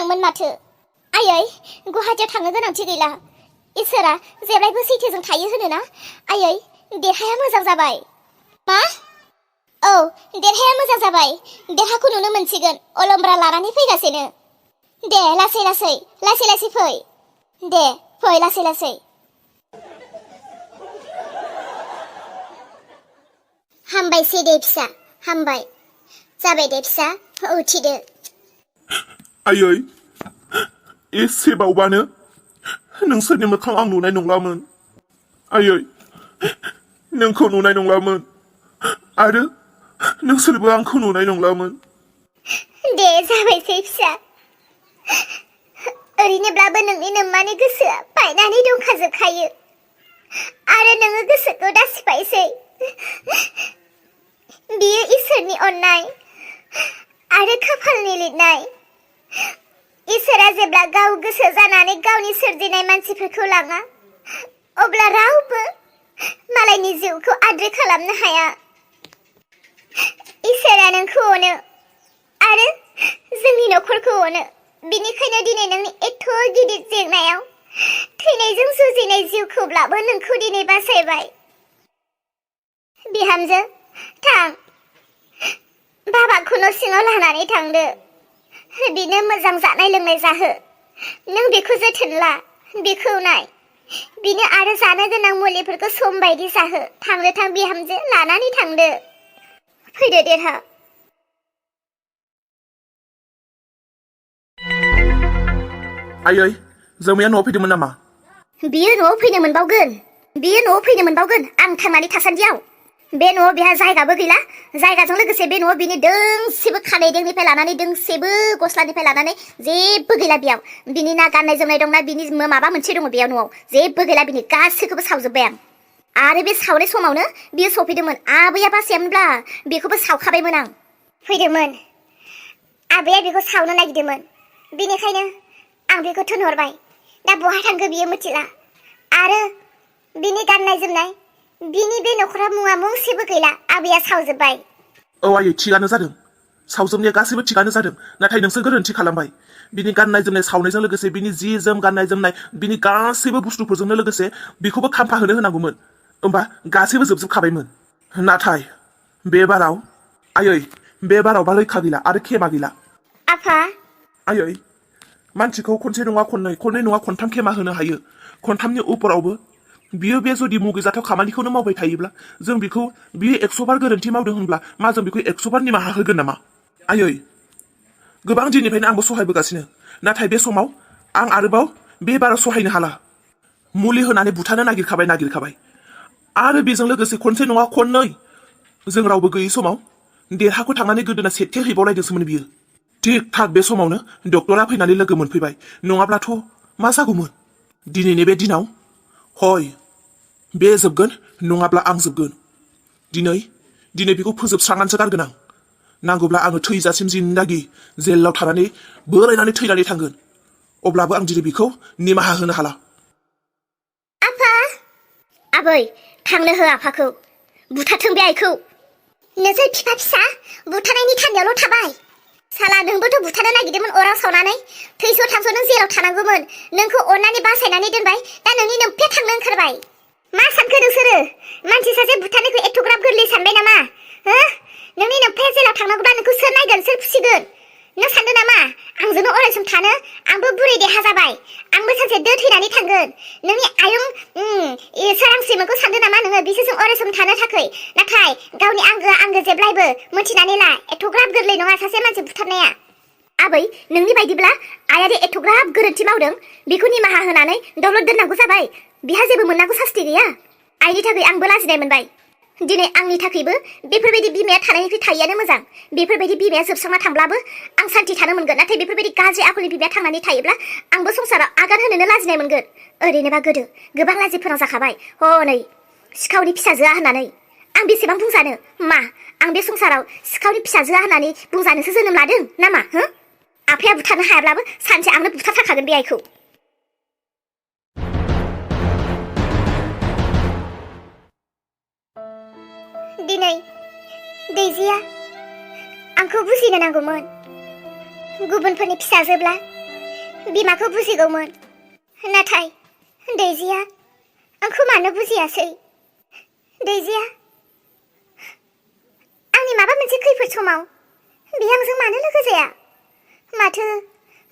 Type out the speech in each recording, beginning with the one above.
गोनांमोन माथो। आयै गुवाहाटियाव थांनो गोनांथि गैला। इसोरा जेब्लायबो सैथोजों थायो होनोना। आयै देरहाया मोजां जाबाय। मा? औ देरहाया मोजां जाबाय। देरहाखौ नुनो मोनसिगोन। अलम्ब्रा लानानै फैगासिनो। दे लासै लासै लासै लासै फै। दे फै लासै लासै। हामबायसै दे फिसा हामबाय। जाबाय दे फिसा उथिदो। आयै एसे बावबानो नोंसोरनि मोखां आं नुनाय नंलामोन। आयै नोंखौ नुनाय नंलामोन आरो नोंसोरबो आंखौ नुनाय नंलामोन। दे जाबायसै फिसा। ओरैनोब्लाबो नोंनि नोम्मानि गोसोआ बायनानै दंखाजोबखायो आरो नोङो गोसोखौ दासिफायसै। बियो इसोरनि अननाय आरो खाफालनि लिरनाय। इसोरा जेब्ला गाव गोसो जानानै गावनि सोरजिनाय मानसिफोरखौ लाङा अब्ला रावबो मालायनि जिउखौ आद्रि खालामनो हाया। इसोरा नोंखौ अनो आरो जोंनि नखरखौ अनो। बिनिखायनो दिनै नोंनि एथ' गिदिर जेंनायाव थैनायजों जुजिनाय जिउखौब्लाबो नोंखौ दिनै बासायबाय। बिहामजो थां बाबाखौ न' सिङाव लानानै थांदो। बिनो मोजां जानाय लोंनाय जाहो। नों बेखौ जोथोन ला बेखौ नाय। बिनो आरो जानो गोनां मुलिफोरखौ सम बायदि जाहो। थांदो थां बिहामजो लानानै थांदो। फैदो देरहा। आयै जोमैया न'आव फैदोंमोन नामा? बियो न'आव फैनो मोनबावगोन। बियो न'आव फैनो मोनबावगोन आं थांनानै थासान्दियाव। बे न'आव बेहा जायगाबो गैला। जायगाजों लोगोसे बे न'आव बिनि दोंसेबो खानाय दोंनिफ्राय लानानै दोंसेबो गस्लानिफ्राय लानानै जेबो गैला बेयाव। बिनि ना गाननाय जोमनाय दंना बिनि माबा मोनसे दङ बेयाव न'आव जेबो गैला। बिनि गासैखौबो सावजोब्बाय आं। आरो बे सावनाय समावनो बियो सफैदोंमोन। आबैया बासायामोनब्ला बेखौबो सावखाबायमोन आं। फैदोंमोन आबैया बेखौ सावनो नागिरदोंमोन। बेनिखायनो आं बेखौ थिनहरबाय। दा बहा थांखो बियो मिथिला। आरो बिनि गाननाय जोमनाय बिनि बे नखरा मुवा मुंसेबो गैला। आबैया सावजोब्बाय। औ आयै थिगानो जादों। सावजोबनाया गासैबो थिगानो जादों। नाथाय नोंसोर गोरोन्थि खालामबाय। बिनि गाननाय जोमनाय सावनायजों लोगोसे बिनि जि जोम गाननाय जोमनाय बिनि गासैबो बुस्थुफोरजोंनो लोगोसे बिखौबो खाम्फा होनो होनांगौमोन। होमबा गासैबो जोबजोबखाबायमोन। नाथाय बे बाराव आयै बे बारावबा रैखा गैला आरो खेमा गैला। आफा आयै मानसिखौ खनसे नङा खननै नङा खनथाम खेमा होनो हायो। खनथामनि उपरावबो बियो बे जुदि मुगैजाथाव खामानिखौनो मावबाय थायोब्ला जों बिखौ बियो 100 बार गोरोन्थि मावदों होनब्ला मा जों बिखौ 100 बार निमाहा होगोन नामा? आयै गोबां दिननिफ्रायनो आंबो सहायबोगासिनो। नाथाय बे समाव आं आरोबाव बे बाराव सहायनो हाला। मुलि होनानै बुथारनो नागिरखाबाय आरो बेजों लोगोसे खनसे नङा खननै जों रावबो गैयै समाव देरहाखौ थांनानै गोदोना सेथे हैबावलायदोंसोमोन बियो। थिक थाक बे समावनो डक्टरा फैनानै लोगो मोनफैबाय। नङाब्लाथ' मा जागौमोन? दिनैनि बे दिनाव हय बे जोबगोन नङाब्ला आं जोबगोन। दिनै बेखौ फोजोबस्रांनानैसो गारगोन आं। नांगौब्ला आङो थैजासिम जिन्दागि जेलाव थानानै बोरायनानै थैनानै थांगोन। अब्लाबो आं दिनै बेखौ निमाहा होनो हाला। आफा आबै थांनो हो आफाखौ। बुथारथों बे आइखौ। नोंसोर बिफा फिसा बुथारनायनि थांनायावल' थाबाय। साला नोंबोथ' बुथारनो नागिरदोंमोन अराव सावनानै। थैस' थांस' नों जेराव थानांगौमोन। नोंखौ अननानै बासायनानै दोनबाय। दा नोंनि नोमफाया थांनो ओंखारबाय। मा सानखो नोंसोरो? मानसि सासे बुथारनायखौ एथ'ग्राब गोरलै सानबाय नामा? हो? नोंनि नोमफाया जेलाव थांनांगौब्ला नोंखौ सोर नायगोन सोर फुसिगोन? नों सानदों नामा आंजोंनो अरायसम थानो? आंबो बुरै देहा जाबाय। आंबो सानसे दो थैनानै थांगोन। नोंनि आयं सोरांस्रिमोनखौ सानदों नामा नोङो बिसोरजों अरायसम थानो थाखाय? नाथाय गावनि आंगोआ आंगो जेब्लायबो मोनथिनानै ला। एथ'ग्राब गोरलै नङा सासे मानसि बुथारनाया। आबै नोंनि बायदिब्ला आइया दे एथ'ग्राब गोरोन्थि मावदों बेखौ निमाहा होनानै दौलत दोननांगौ जाबाय। बिहा जेबो मोननांगौ सास्ति गैया। आइनि थाखाय आंबो लाजिनाय मोनबाय। दिनै आंनि थाखायबो बेफोरबायदि बिमाया थानायनिख्रुइ थायैयानो मोजां। बेफोरबायदि बिमाया जोबस्रांना थांब्लाबो आं सान्थि थानो मोनगोन। नाथाय बेफोरबायदि गाज्रि आखलनि बिमाया थांनानै थायोब्ला आंबो संसाराव आगान होनोनो लाजिनाय मोनगोन। ओरैनोबा गोदो गोबां लाजि फोनांजाखाबाय। हनै सिखावनि फिसाजोआ होननानै। आं बेसेबां बुंजानो? मा आं बे संसाराव सिखावनि फिसाजोआ होननानै बुंजानोसो जोनोम लादों नामा? हो? आफाया बुथारनो हायाब्लाबो सानसे आंनो बुथारथारखागोन बे आइखौ। दिनै दैजिया आंखौ बुजिनो नांगौमोन। गुबुनफोरनि फिसाजोब्ला बिमाखौ बुजिगौमोन। नाथाय दैजिया आंखौ मानो बुजियासै? दैजिया आंनि माबा मोनसे खैफोद समाव बे आंजों मानो लोगो जाया? माथो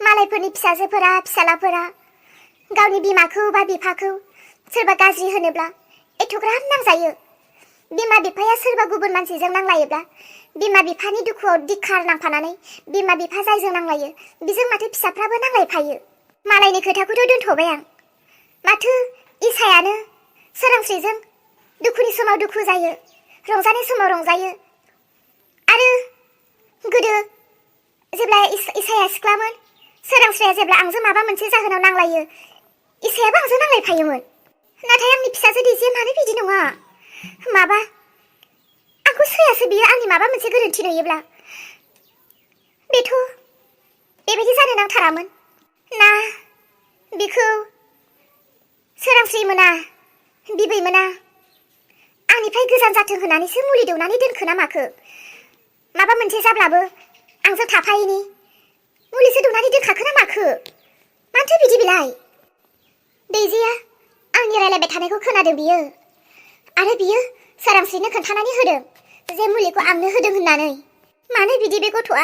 मालायफोरनि फिसाजोफोरा फिसालाफोरा गावनि बिमाखौ बा बिफाखौ सोरबा गाज्रि होनोब्ला एथ'ग्राब नांजायो। बिमा बिफाया सोरबा गुबुन मानसिजों नांलायोब्ला बिमा बिफानि दुखुआव दिखार नांफानानै बिमा बिफा जायजों नांलायो बिजों माथो फिसाफ्राबो नांलायफायो। मालायनि खोथाखौथ' दोनथ'बाय आं। माथो इसायानो सोरांस्रिजों दुखुनि समाव दुखु जायो, रंजानाय समाव रंजायो। आरो गोदो जेब्ला इसाया सिख्लामोन, सोरांस्रिया जेब्ला आंजों माबा मोनसे जाहोनाव नांलायो, इसायाबो आंजों नांलायफायोमोन। नाथाय आंनि फिसाजो दैजिया मानो बिदि नङा? माबा आंखौ सैयासो बियो आंनि माबा मोनसे गोरोन्थि नुयोब्ला। बेथ' बेबायदि जानो नांथारामोन। ना बिखौ सोरांस्रि मोना बिबै मोना आंनिफ्राय गोजान जाथों होननानैसो मुलि दौनानै दोनखो ना माखो? माबा मोनसे जाब्लाबो आंजों थाफायैनि मुलिसो दौनानै दोनखाखो ना माखो? माथो बिदि बिलाय? दैजिया आंनि रायलायबाय थानायखौ खोनादों बियो। आरो बियो सोरांस्रिनो खोन्थानानै होदों जे मुलिखौ आंनो होदों होननानै। मानो बिदि बे गथ'आ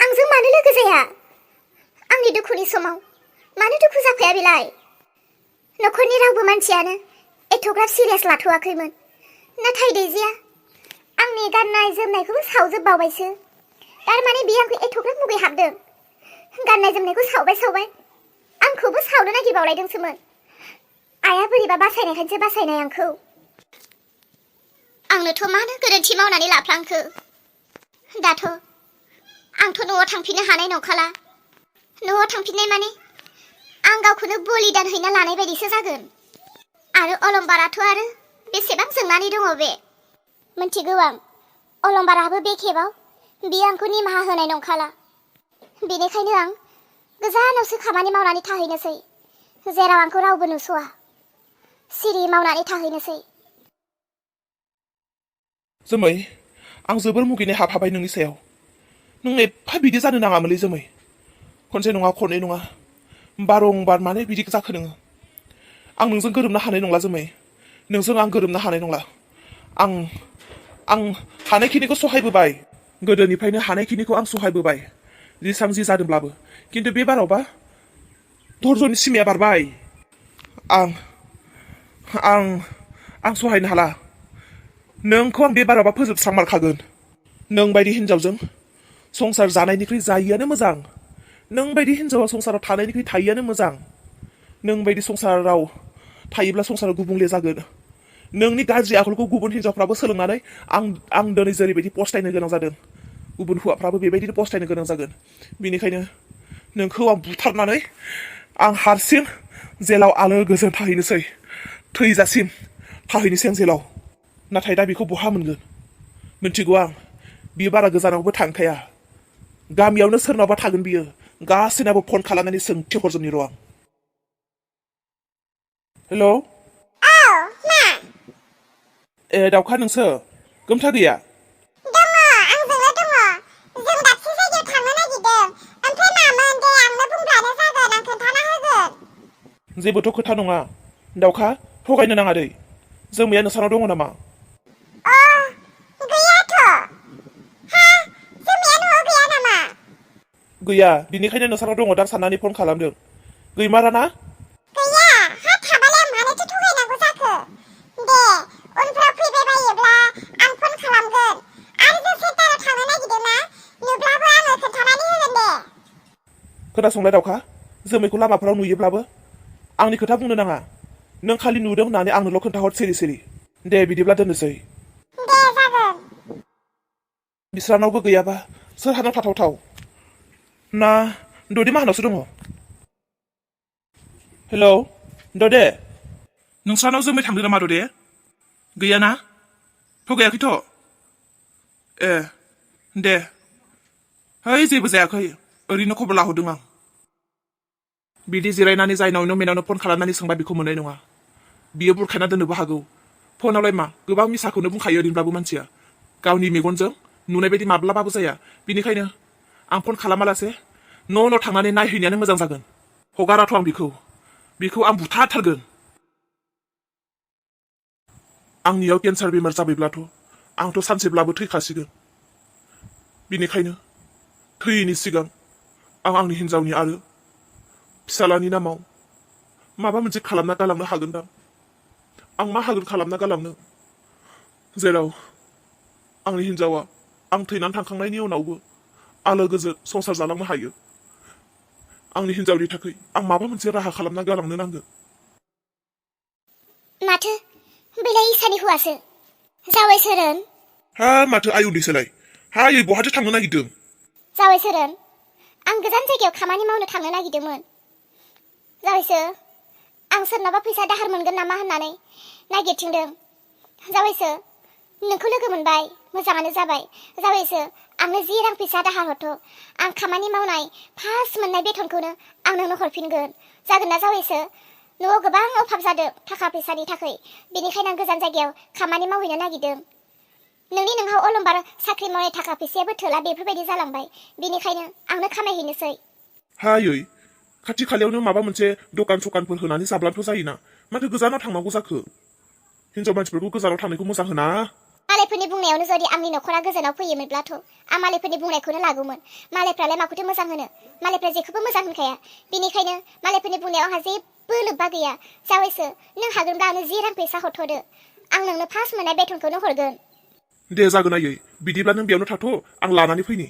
आंजों मानो लोगो जाया? आंनि दुखुनि समाव मानो दुखु जाफाया बेलाय? न'खरनि रावबो मानसियानो एथ'ग्राब सिरियास लाथ'वाखैमोन। नाथाय दैजिया आंनि गाननाय जोमनायखौबो सावजोबबावबायसो। थारमाने बियो आंखौ एथ'ग्राब मुगै हाबदों। गाननाय जोमनायखौ सावबाय आंखौबो सावनो नागिरबावलायदोंसोमोन। आइया बोरैबा बासायनायखायसो बासायनाय आंखौ। आंनोथ' मानो गोरोन्थि मावनानै लाफ्लांखो? दाथ' आंथ' न'आव थांफिननो हानाय नंखाला। न'आव थांफिननाय माने आं गावखौनो बलिदान हैना लानाय बायदिसो जागोन। आरो अलंबाराथ' आरो बेसेबां जोंनानै दङ बे। मिन्थिगौ आं अलंबाराबो बे खेबाव बियो आंखौ निमाहा होनाय नंखाला। बेनिखायनो आं गोजानावसो खामानि मावनानै थाहैनोसै, जेराव आंखौ रावबो नुस'आ। सिरि मावनानै थाहैनोसै। जोमै, आं जोबोर मुगैनाय हाबहाबाय नोंनि सायाव। नों एफा बिदि जानो नाङामोनलै जोमै। खनसे नङा खननै नङा बारंबार मानो बिदि जाखो नोङो? आं नोंजों गोरोबनो हानाय नंला जोमै। नोंजों आं गोरोबनो हानाय नंला। आं हानायखिनिखौ सहायबोबाय। गोदोनिफ्रायनो हानायखिनिखौ आं सहायबोबाय जेसां जि जादोंब्लाबो। खिन्थु बे बारावबा धर्जनि सिमाया बारबाय। आं सहायनो हाला। नोंखौ आं बे बारावबा फोजोबस्रांमारखागोन। नों बायदि हिनजावजों संसार जानायनिख्रुइ जायियानो मोजां। नों बायदि हिनजावा संसाराव थानायनिख्रुइ थायियानो मोजां। नों बायदि संसाराव थायोब्ला संसारा गुबुंले जागोन। नोंनि गाज्रि आखलखौ गुबुन हिनजावफ्राबो सोलोंनानै आं दिनै जेरैबायदि पस्तायनो गोनां जादों, गुबुन हौवाफ्राबो बेबायदिनो पस्तायनो गोनां जागोन। बेनिखायनो नोंखौ आं बुथारनानै आं हारसिं जेलाव आलो गोजोन थाहैनोसै। थैजासिम थाहैनोसै आं जेलाव। नाथाय दा बेखौ बहा मोनगोन? मिन्थिगौ आं बियो बारा गोजानावबो थांखाया। गामियावनो सोरनावबा थागोन बियो। गासैनाबो फन खालामनानै सोंथि हरजोबनि र' आं। हेलौ। ए दाउखा नोंसो गोमथा गैया? दङ, आंजोंनो दङ। जों दाबसे जायगायाव थांनो नागिरदों। ओमफ्राय मामोन दे आंनो बुंब्लानो जागोन, आं खोन्थाना होगोन। जेबोथ' खोथा नङा दाउखा, थगायनो नाङा दै। जोमैया नोंसानाव दङ नामा? गैयाथ'। हा, जोमैया न'आव गैया नामा? गैया, बिनिखायनो नोंसानाव दङ दां साननानै फन खालामदों। गैमाराना? गैया। हा थाबालाय आं मानोथो थगायनांगौ जाखो? दे उनफ्राव फैबाय बायोब्ला आं फन खालामगोन। आरो जों सेन्टाराव थांनो नागिरदों ना, नुब्लाबो आङो खोन्थानानै होगोन दे। खोनासंलाय दाउखा, जोमैखौ लामाफोराव नुयोब्लाबो आंनि खोथा बुंनो नाङा। नों खालि नुदों होननानै आंनोल' खोन्थाहर सिरि सिरि। दे बिदिब्ला दोननोसै। दे जागोन। बिस्रानावबो गैयाबा सोरहानाव थाथावथाव? ना ददे माहानावसो दङ? हेलौ ददे, नोंस्रानाव जोमै थांदों नामा ददे? गैयाना? थगायाखैथ'? ए दे। है जेबो जायाखै, ओरैनो खबर लाहरदों आं। बिदि जिरायनानै जायनावनो मेनावनो फन खालामनानै सोंबा बेखौ मोननाय नङा। बियो बुरखायना दोननोबो हागौ। फनावलाय मा गोबां मिसाखौनो बुंखायो ओरैनोब्लाबो मानसिया। गावनि मेगनजों नुनाय बायदि माब्लाबाबो जाया। बिनिखायनो आं फन खालामालासे न' थांनानै नायहैनायानो मोजां जागोन। हगाराथ' आं बिखौ आं बुथारथारगोन। आंनियाव केन्सार बेमार जाबायब्लाथ' आंथ' सानसेब्लाबो थैखासिगोन। बिनिखायनो थैयैनि सिगां आं आंनि हिन्जावनि आरो फिसालानि नामाव माबा मोनसे खालामना गालांनो हागोनदां। आं मा हागोन खालामना गालांनो, जेराव आंनि हिन्जावा आं थैनानै थांखांनायनि उनावबो आलो गोजोन संसार जालांनो हायो। आंनि हिन्जावनि थाखाय आं माबा मोनसे राहा खालामना गालांनो नांगोन। माथो बेलाय इसानि हौवासो जावाय सोरन। हा माथो आय उन्दैसोलाय। हायै बहाथो थांनो नागिरदों? जावाय सोरन, आं गोजान जायगायाव खामानि मावनो थांनो नागिरदोंमोन। जावायसो, आं सोरनाबा फैसा दाहार मोनगोन नामा होननानै नागिरथिंदों। जावायसो, नोंखौ लोगो मोनबाय, मोजाङानो जाबाय। जावायसो, आंनो 10 रां फैसा दाहार हरथ'। आं खामानि मावनाय फार्स्ट मोननाय बेथनखौनो आं नोंनो हरफिनगोन। जागोन ना जावायसो? न'आव गोबां अभाब जादों थाखा फैसानि थाखाय, बेनिखायनो आं गोजान जायगायाव खामानि मावहैनो नागिरदों। नोंनाव अलंबार साख्रि मावनाय थाखा फैसायाबो थोला बेफोरबायदि जालांबाय, बेनिखायनो आंनो खामायहैनोसै। हायै, खाथि खालायावनो माबा मोनसे दखान सखानफोर होनानै जाब्लाथ' जायोना, माथो गोजानाव थांनांगौ जाखो? हिन्जाव मानसिफोरखौ गोजानाव थांनायखौ मोजां होना। मालायफोरनि बुंनायावनो जुदि आंनि न'खरा गोजानाव फैयोमोनब्लाथ' आं मालायफोरनि बुंनायखौनो लागौमोन। मालायफ्रालाय माखौथो मोजां होनो, मालायफ्रा जेखौबो मोजां होनखाया। बेनिखायनो मालायफोरनि बुंनायाव आंहा जेबो लोब्बा गैया। जावायसो, नों हागोनब्ला आंनो 10 रां फैसा हरथ'दो, आं नोंनो फार्स्ट मोननाय बेथनखौनो हरगोन। दे जागोन आयै, बिदिब्ला नों बेयावनो थाथ', आं लानानै फैनि।